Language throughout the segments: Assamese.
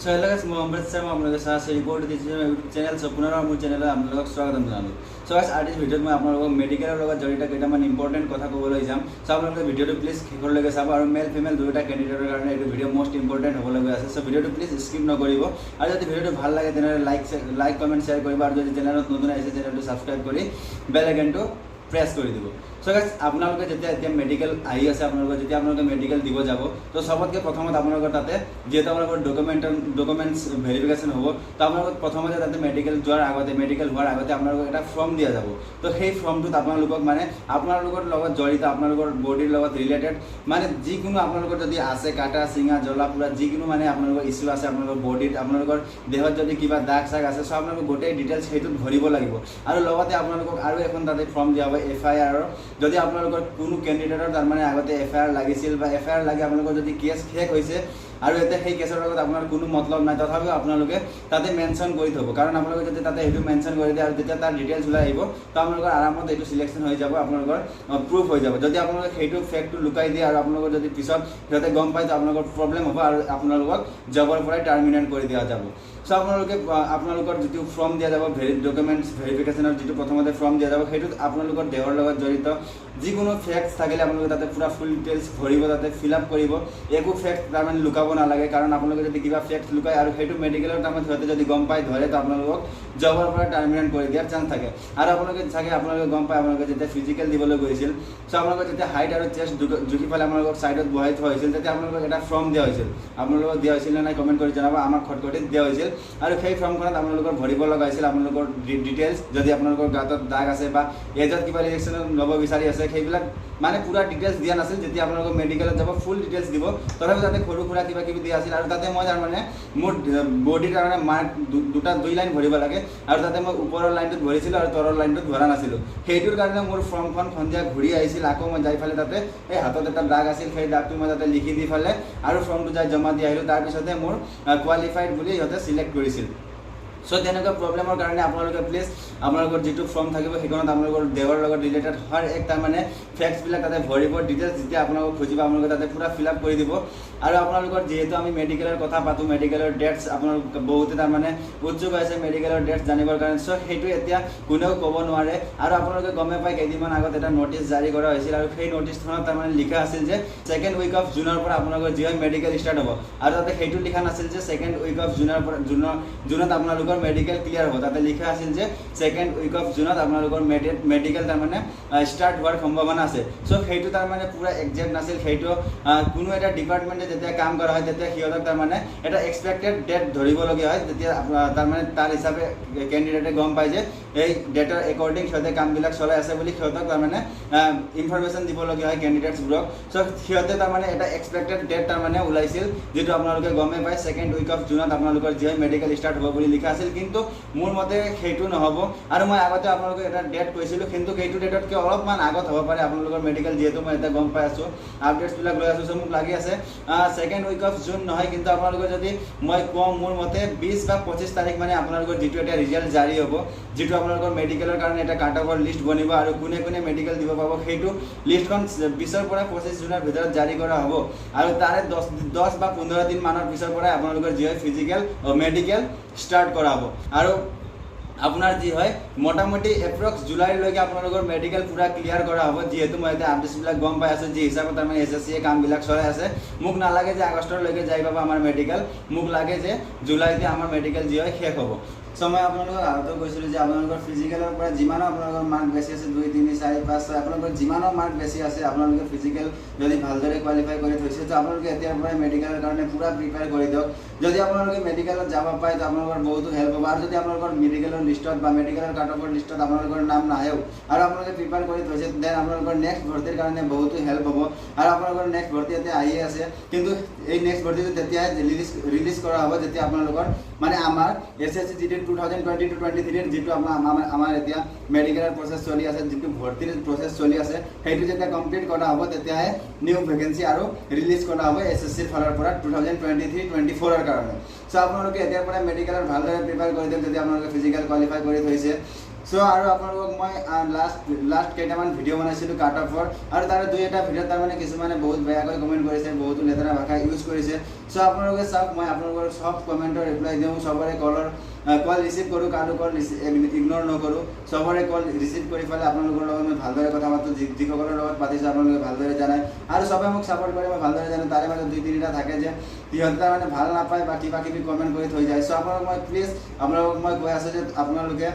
চ' হেল্ল' গাইছ, মই অমৃত শৰ্মা, আপোনালোকে চাই আছে ৰিপৰ্ট দিছোঁ ইউটিউব চেনেল। চ' পুনৰ মোৰ চেনেলত আপোনালোকক স্বাগতম জনালোঁ। চ' গাইছ, আজিৰ ভিডিঅ'ত মই আপোনালোকক মেডিকেলৰ লগত জড়িত কেইটামান ইম্পৰ্টেণ্ট কথা ক'বলৈ যাম। চ' আপোনালোকে ভিডিঅ'টো প্লিজ শেষলৈকে চাব আৰু মেল ফিমেল দুয়োটা কেণ্ডিডেটৰ কাৰণে এইটো ভিডিঅ' মষ্ট ইম্পৰ্টেণ্ট হ'বলৈ গৈ আছে। চ' ভিডিঅ'টো প্লিজ স্কিপ নকৰিব আৰু যদি ভিডিঅ'টো ভাল লাগে, তেনেহ'লে লাইক, কমেণ্ট, শ্বেয়াৰ কৰিব আৰু যদি চেনেলত নতুন আহিছে, চেনেলটো ছাবস্ক্ৰাইব কৰি বেল আইকনটো প্ৰেছ কৰি দিব। চ' গাইছ, আপোনালোকে যেতিয়া এতিয়া মেডিকেল আহি আছে, আপোনালোকৰ যেতিয়া আপোনালোকে মেডিকেল দিব যাব, তো চবতকৈ প্ৰথমত আপোনালোকৰ তাতে যিহেতু আপোনালোকৰ ডকুমেণ্টছ ভেৰিফিকেশ্যন হ'ব, তো আপোনালোকক প্ৰথমতে তাতে মেডিকেল যোৱাৰ আগতে, মেডিকেল হোৱাৰ আগতে আপোনালোকক এটা ফৰ্ম দিয়া যাব। তো সেই ফৰ্মটোত আপোনালোকক মানে আপোনালোকৰ লগত জড়িত, আপোনালোকৰ বডিৰ লগত ৰিলেটেড মানে যিকোনো আপোনালোকৰ যদি আছে কাটা চিঙা জ্বলা পোৰা যিকোনো মানে আপোনালোকৰ ইছ্যু আছে আপোনালোকৰ বডিত, আপোনালোকৰ দেহত যদি কিবা দাগ চাগ আছে, চ' আপোনালোকৰ গোটেই ডিটেইলছ সেইটোত ভৰিব লাগিব। আৰু লগতে আপোনালোকক আৰু এখন তাতে ফৰ্ম দিয়া হ'ব এফআইআৰৰ। যদি আপোনালোকৰ কোনো কেণ্ডিডেটৰ তাৰমানে আগতে এফআইআৰ লাগিছিল বা এফআইআৰ লাগি আপোনালোকৰ যদি কেছ শেষ হৈছে আৰু এতিয়া সেই কেছৰ লগত আপোনাৰ কোনো মতলব নাই, তথাপিও আপোনালোকে তাতে মেনশ্যন কৰি থ'ব। কাৰণ আপোনালোকে যদি তাতে সেইটো মেনশ্যন কৰি দিয়ে আৰু যেতিয়া তাৰ ডিটেইলছ ওলাই আহিব, তো আপোনালোকৰ আৰামত এইটো চিলেকশ্যন হৈ যাব, আপোনালোকৰ প্ৰুফ হৈ যাব। যদি আপোনালোকে সেইটো ফেক্টটো লুকাই দিয়ে আৰু আপোনালোকৰ যদি পিছত সিহঁতে গম পায়, তো আপোনালোকৰ প্ৰব্লেম হ'ব আৰু আপোনালোকক জবৰ পৰাই টাৰ্মিনেট কৰি দিয়া যাব। চ' আপোনালোকে আপোনালোকৰ যিটো ফৰ্ম দিয়া যাব, ডকুমেণ্টছ ভেৰিফিকেশ্যনৰ যিটো প্ৰথমতে ফৰ্ম দিয়া যাব, সেইটোত আপোনালোকৰ দেহৰ লগত জড়িত যিকোনো ফেক্টছ থাকিলে আপোনালোকে তাতে পূৰা ফুল ডিটেইলছ ভৰিব, তাতে ফিল আপ কৰিব। একো ফেক্ট তাৰমানে লুকাব নালাগে। কাৰণ আপোনালোকে যদি কিবা ফেক্ট লুকায় আৰু সেইটো মেডিকেলৰ টাইমত সিহঁতে যদি গম পাই ধৰে, তো আপোনালোকক জবৰ পৰা টাৰ্মিনেট কৰি দিয়াৰ চান্স থাকে। আৰু আপোনালোকে চাগে আপোনালোকে গম পায়, আপোনালোকে যেতিয়া ফিজিকেল দিবলৈ গৈছিল, চ' আপোনালোকে যেতিয়া হাইট আৰু চেষ্ট জুখি পেলাই আপোনালোকক ছাইডত বহাই থোৱা হৈছিল, তেতিয়া আপোনালোকক এটা ফৰ্ম দিয়া হৈছিল। আপোনালোকক দিয়া হৈছিল নে নাই কমেণ্ট কৰি জনাব। আমাক খটখটিত দিয়া হৈছিল আৰু সেই ফৰ্মখনত আপোনালোকৰ ভৰিব লগা হৈছিল আপোনালোকৰ ডিটেইলছ। যদি আপোনালোকৰ গাতত দাগ আছে বা এজত কিবা ৰিয়েকশ্যন ল'ব বিচাৰি আছে, সেইবিলাক মানে পূৰা ডিটেইলছ দিয়া নাছিল। যেতিয়া আপোনালোকৰ মেডিকেলত যাব, ফুল ডিটেইলছ দিব। তথাপি তাতে সৰু সুৰা কিবা কিবি দিয়া আছিল আৰু তাতে মই তাৰমানে মোৰ বডিৰ কাৰণে মাৰ্ক দুটা দুই লাইন ভৰিব লাগে আৰু তাতে মই ওপৰৰ লাইনটোত ভৰিছিলোঁ আৰু তলৰ লাইনটোত ভৰা নাছিলোঁ। সেইটোৰ কাৰণে মোৰ ফৰ্মখন সন্ধিয়া ঘূৰি আহিছিল। আকৌ মই যাই পেলাই তাতে এই হাতত এটা দাগ আছিল, সেই দাগটো মই তাতে লিখি দি পেলাই আৰু ফৰ্মটো যাই জমা দি আহিলোঁ। তাৰপিছতে মোৰ কোৱালিফাইড বুলি সিহঁতে চিলেক্ট কৰিছিল। চ' তেনেকুৱা প্ৰব্লেমৰ কাৰণে আপোনালোকে প্লিজ আপোনালোকৰ যিটো ফৰ্ম থাকিব, সেইখনত আপোনালোকৰ দেহৰ লগত ৰিলেটেড হৰ এক তাৰমানে ফেক্টছবিলাক তাতে ভৰিব। ডিটেইলছ যেতিয়া আপোনালোকক খুজিব, আপোনালোকে তাতে পূৰা ফিল আপ কৰি দিব। আৰু আপোনালোকৰ যিহেতু আমি মেডিকেলৰ কথা পাতোঁ, মেডিকেলৰ ডেটছ আপোনালোক বহুতে তাৰমানে উৎসুক হৈছে মেডিকেলৰ ডেটছ জানিবৰ কাৰণে। চ' সেইটো এতিয়া কোনেও ক'ব নোৱাৰে। আৰু আপোনালোকে গমেই পায়, কেইদিনমান আগত এটা ন'টিছ জাৰি কৰা হৈছিল আৰু সেই ন'টিছখনত তাৰমানে লিখা আছিল যে ছেকেণ্ড উইক অফ জুনৰ পৰা আপোনালোকৰ যি হয় মেডিকেল ষ্টাৰ্ট হ'ব। আৰু তাতে সেইটো লিখা নাছিল যে ছেকেণ্ড উইক অফ জুনৰ পৰা জুনত আপোনালোকৰ মেডিকেল ক্লিয়াৰ হ'ব। তাতে লিখা আছিল যে ছেকেণ্ড উইক অফ জুনত আপোনালোকৰ মেডিকেল তাৰমানে ষ্টাৰ্ট হোৱাৰ সম্ভাৱনা আছে। চ' সেইটো তাৰমানে পূৰা একজেক্ট নাছিল। সেইটো কোনো এটা ডিপাৰ্টমেণ্টে যেতিয়া কাম কৰা হয়, তেতিয়া সিহঁতক তাৰমানে এটা এক্সপেক্টেড ডেট ধৰিবলগীয়া হয়। তেতিয়া তাৰমানে তাৰ হিচাপে কেণ্ডিডেটে গম পায় যে এই ডেটৰ একৰ্ডিং সিহঁতে কামবিলাক চলাই আছে বুলি সিহঁতক তাৰমানে ইনফৰমেশ্যন দিবলগীয়া হয় কেণ্ডিডেটছবোৰক। চ' সিহঁতে তাৰমানে এটা এক্সপেক্টেড ডেট তাৰমানে ওলাইছিল, যিটো আপোনালোকে গমেই পায়, ছেকেণ্ড উইক অফ জুনত আপোনালোকৰ যি হয় মেডিকেল ষ্টাৰ্ট হ'ব বুলি লিখা আছিল। কিন্তু মোৰ মতে সেইটো নহ'ব। আৰু মই আগতে আপোনালোকক এটা ডেট কৈছিলোঁ, কিন্তু সেইটো ডেটতকৈ অলপমান আগত হ'ব পাৰে আপোনালোকৰ মেডিকেল, যিহেতু মই এতিয়া গম পাই আছোঁ, আপডেটছবিলাক লৈ আছোঁ। চ' মোক লাগি আছে ছেকেণ্ড উইক অফ জুন নহয়, কিন্তু আপোনালোকৰ যদি মই কওঁ, মোৰ মতে 20 বা 25 তাৰিখ মানে আপোনালোকৰ যিটো এটা ৰিজাল্ট জাৰি হ'ব, যিটো আপোনালোকৰ মেডিকেলৰ কাৰণে এটা কাট অফৰ লিষ্ট বনিব আৰু কোনে কোনে মেডিকেল দিব পাব, সেইটো লিষ্টখন 20ৰ পৰা 25 জুনৰ ভিতৰত জাৰি কৰা হ'ব। আৰু তাৰে 10 বা 15 দিন মানৰ পিছৰ পৰাই আপোনালোকৰ যি হয় ফিজিকেল মেডিকেল ষ্টাৰ্ট কৰা হ'ব। আৰু আপোনাৰ যি হয় মোটামুটি এপ্ৰক্স জুলাইলৈকে আপোনালোকৰ মেডিকেল পূৰা ক্লিয়াৰ কৰা হ'ব। যিহেতু মই এতিয়া আপডেটছবিলাক গম পাই আছোঁ, যি হিচাপত তাৰমানে এছএছচিয়ে কামবিলাক চলাই আছে, মোক নালাগে যে আগষ্টৰলৈকে যাই পাব আমাৰ মেডিকেল। মোক লাগে যে জুলাইতে আমাৰ মেডিকেল যি হয় শেষ হ'ব। চ' মই আপোনালোকক আগতেও কৈছিলোঁ যে আপোনালোকৰ ফিজিকেলৰ পৰা যিমানো আপোনালোকৰ মাৰ্ক বেছি আছে, 2, 3, 4, 5, 6, আপোনালোকৰ যিমানো মাৰ্ক বেছি আছে, আপোনালোকে ফিজিকেল যদি ভালদৰে কোৱালিফাই কৰি থৈছে, তো আপোনালোকে এতিয়াৰ পৰাই মেডিকেলৰ কাৰণে পূৰা প্ৰিপেয়াৰ কৰি দিয়ক। যদি আপোনালোকে মেডিকেলত যাব পায়, তো আপোনালোকৰ বহুতো হেল্প হ'ব। আৰু যদি আপোনালোকৰ মেডিকেলৰ লিষ্টত বা মেডিকেলৰ কাট অফৰ লিষ্টত আপোনালোকৰ নাম নাহেও আৰু আপোনালোকে প্ৰিপেয়াৰ কৰি থৈছে, then আপোনালোকৰ নেক্সট ভৰ্তিৰ কাৰণে বহুতো হেল্প হ'ব। আৰু আপোনালোকৰ নেক্সট ভৰ্তি এতিয়া আহিয়ে আছে, কিন্তু এই নেক্সট ভৰ্তিটো তেতিয়াহে ৰিলিজ কৰা হ'ব যেতিয়া আপোনালোকৰ মানে আমাৰ এছএছচি জিডি 2022-23ৰ যিটো আপোনাৰ আমাৰ এতিয়া মেডিকেলৰ প্ৰচেছ চলি আছে, যিটো ভৰ্তিৰ প্ৰচেছ চলি আছে, সেইটো যেতিয়া কমপ্লিট কৰা হ'ব, তেতিয়াহে নিউ ভেকেঞ্চি আৰু ৰিলিজ কৰা হ'ব এছএছচিৰ ফালৰ পৰা 2023-24ৰ কাৰণে। চ' আপোনালোকে এতিয়াৰ পৰাই মেডিকেলৰ ভালদৰে প্ৰিপেয়াৰ কৰি দিয়ক, যদি আপোনালোকে ফিজিকেল কোৱালিফাই কৰি থৈছে। চ' আৰু আপোনালোকক মই লাষ্ট লাষ্ট কেইটামান ভিডিঅ' বনাইছিলোঁ কাট অফৰ, আৰু তাৰে দুই এটা ভিডিঅ'ত তাৰমানে কিছুমানে বহুত বেয়াকৈ কমেণ্ট কৰিছে, বহুতো লেতেৰা ভাষা ইউজ কৰিছে। চ' আপোনালোকে চাওক, মই আপোনালোকৰ চব কমেণ্টৰ ৰিপ্লাই দিওঁ, চবৰে কল ৰিচিভ কৰোঁ, কাৰো কল ইগন'ৰ নকৰোঁ। চবৰে কল ৰিচিভ কৰি পেলাই আপোনালোকৰ লগত মই ভালদৰে কথা পাতোঁ। যিসকলৰ লগত পাতিছোঁ, আপোনালোকে ভালদৰে জানাই আৰু চবে মোক ছাপৰ্ট কৰে, মই ভালদৰে জানো। তাৰে মাজত দুই তিনিটা থাকে যে সিহঁতে তাৰমানে ভাল নাপায় বা কিবা কিবি কমেণ্ট কৰি থৈ যায়। চ' আপোনালোক মই প্লিজ আপোনালোকক মই কৈ আছোঁ যে আপোনালোকে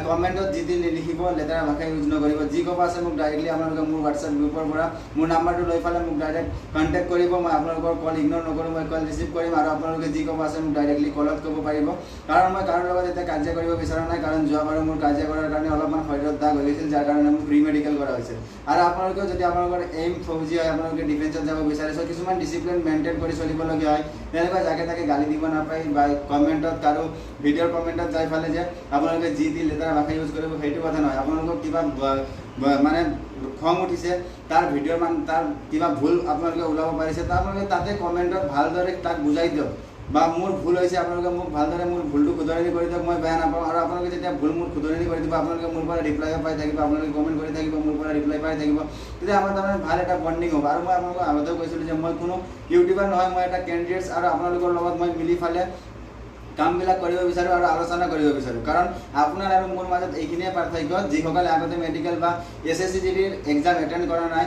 কমেণ্টত যি তি নিলিখিব, লেতেৰা ভাষা ইউজ নকৰিব। যি ক'ব আছে মোক ডাইৰেক্টলি আপোনালোকে মোৰ হোৱাটছএপ গ্ৰুপৰ পৰা মোৰ নাম্বাৰটো লৈ পেলাই মোক ডাইৰেক্ট কণ্টেক্ট কৰিব। মই আপোনালোকৰ কল ইগন'ৰ নকৰোঁ, মই কল ৰিচিভ কৰিম আৰু আপোনালোকে যি ক'ব আছে মোক ডাইৰেক্টলি কলত ক'ব পাৰিব। কাৰণ মই কাৰো লগত এতিয়া কাজিয়া কৰিব বিচৰা নাই, কাৰণ যোৱাবাৰো মোৰ কাজিয়া কৰাৰ কাৰণে অলপমান শৰীৰত দাগ হৈ গৈছিল, যাৰ কাৰণে মোক প্ৰি মেডিকেল কৰা হৈছে। আৰু আপোনালোকেও যদি আপোনালোকৰ এইম ফৌজি হয়, আপোনালোকে ডিফেন্সত যাব বিচাৰে, চ' কিছুমান ডিচিপ্লিন মেইনটেইন কৰি চলিবলগীয়া হয়। তেনেকুৱা যাকে তাকে গালি দিব নাপায় বা কমেণ্টত কাৰো ভিডিঅ'ৰ কমেণ্টত যাই পেলাই যে আপোনালোকে যি তি লেতেৰা ভাষা ইউজ কৰিব, সেইটো কথা নহয়। আপোনালোকক কিবা মানে খং উঠিছে, তাৰ ভিডিঅ'ৰ মানে তাৰ কিবা ভুল আপোনালোকে ওলাব পাৰিছে, তাৰ আপোনালোকে তাতে কমেণ্টত ভালদৰে তাক বুজাই দিয়ক বা মোৰ ভুল হৈছে, আপোনালোকে মোক ভালদৰে মোৰ ভুলটো শুধৰণি কৰি দিয়ক, মই বেয়া নাপাওঁ। আৰু আপোনালোকে যেতিয়া ভুল মোৰ শুধৰণি কৰি দিব, আপোনালোকে মোৰ পৰা ৰিপ্লাইও পাই থাকিব, আপোনালোকে কমেণ্ট কৰি থাকিব, মোৰ পৰা ৰিপ্লাই পাই থাকিব, তেতিয়া আমাৰ তাৰমানে ভাল এটা বণ্ডিং হ'ব। আৰু মই আপোনালোকক আগতেও কৈছিলোঁ যে মই কোনো ইউটিউবাৰ নহয়, মই এটা কেণ্ডিডেটছ আৰু আপোনালোকৰ লগত মই মিলি ফালে কামবিলাক কৰিব বিচাৰোঁ আৰু আলোচনা কৰিব বিচাৰোঁ। কাৰণ আপোনাৰ আৰু মোৰ মাজত এইখিনিয়ে পাৰ্থক্য, যিসকলে আগতে মেডিকেল বা এছএছচি জিডিৰ এক্সাম এটেণ্ড কৰা নাই,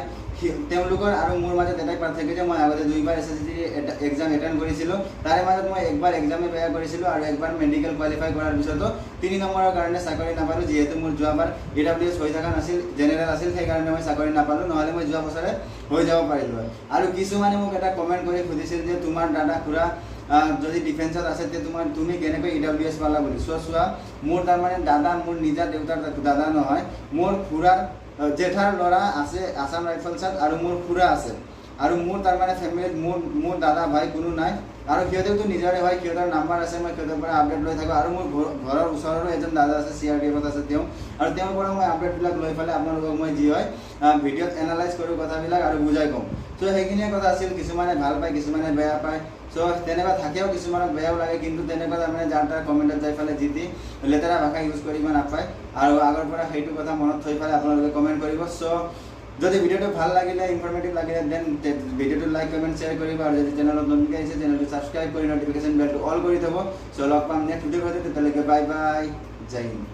তেওঁলোকৰ আৰু মোৰ মাজত এটাই পাৰ্থক্য যে মই আগতে দুইবাৰ এছএছচি জিডি এক্সাম এটেণ্ড কৰিছিলোঁ। তাৰে মাজত মই একবাৰ এক্সামে বেয়া কৰিছিলোঁ আৰু একবাৰ মেডিকেল কোৱালিফাই কৰাৰ পিছতো 3 নম্বৰৰ কাৰণে চাকৰি নাপালোঁ। যিহেতু মোৰ যোৱাবাৰ ইডাব্লিউএছ হৈ থকা নাছিল, জেনেৰেল আছিল, সেইকাৰণে মই চাকৰি নাপালোঁ, নহ'লে মই যোৱা বছৰে হৈ যাব পাৰিলোঁ হয়। আৰু কিছুমানে মোক এটা কমেণ্ট কৰি সুধিছিল যে তোমাৰ দাদা খুৰা যদি ডিফেন্সত আছে, তেতিয়া তুমি কেনেকৈ ইডাব্লিউএছ পালা বুলি। চোৱা চোৱা, মোৰ তাৰমানে দাদা মোৰ নিজা দেউতাৰ দাদা নহয়, মোৰ খুৰাৰ জেঠাৰ ল'ৰা আছে আছাম ৰাইফলছত আৰু মোৰ খুৰা আছে। আৰু মোৰ তাৰমানে ফেমিলিত মোৰ দাদা ভাই কোনো নাই আৰু সিহঁতেওতো নিজৰে হয়, সিহঁতৰ নাম্বাৰ আছে, মই সিহঁতৰ পৰা আপডেট লৈ থাকোঁ। আৰু মোৰ ঘৰৰ ওচৰৰো এজন দাদা আছে, চিআৰপিএফত আছে তেওঁ, আৰু তেওঁৰ পৰা মই আপডেটবিলাক লৈ পেলাই আপোনালোকক মই যি হয় ভিডিঅ'ত এনালাইজ কৰোঁ কথাবিলাক আৰু বুজাই কওঁ। চ' সেইখিনিয়ে কথা আছিল। কিছুমানে ভাল পায়, কিছুমানে বেয়া পায়। চ' তেনেকুৱা থাকেও, কিছুমানক বেয়াও লাগে, কিন্তু তেনেকুৱা তাৰমানে যাৰ তাৰ কমেণ্টত যাই পেলাই যি তি লেতেৰা ভাষা ইউজ কৰিব নাপায় আৰু আগৰ পৰা সেইটো কথা মনত থৈ পেলাই আপোনালোকে কমেণ্ট কৰিব। চ' যদি ভিডিঅ'টো ভাল লাগিলে, ইনফৰ্মেটিভ লাগিলে, then ভিডিঅ'টো লাইক, কমেণ্ট, শ্বেয়াৰ কৰিব আৰু যদি চেনেলত নতুনকৈ আহিছে, চেনেলটো ছাবস্ক্ৰাইব কৰি নটিফিকেশ্যন বেলটো অল কৰি থ'ব। চ' লগ পাম নেক্সট ভিডিঅ'ৰ সৈতে, তেতিয়ালৈকে বাই বাই, জয় হিন্দ।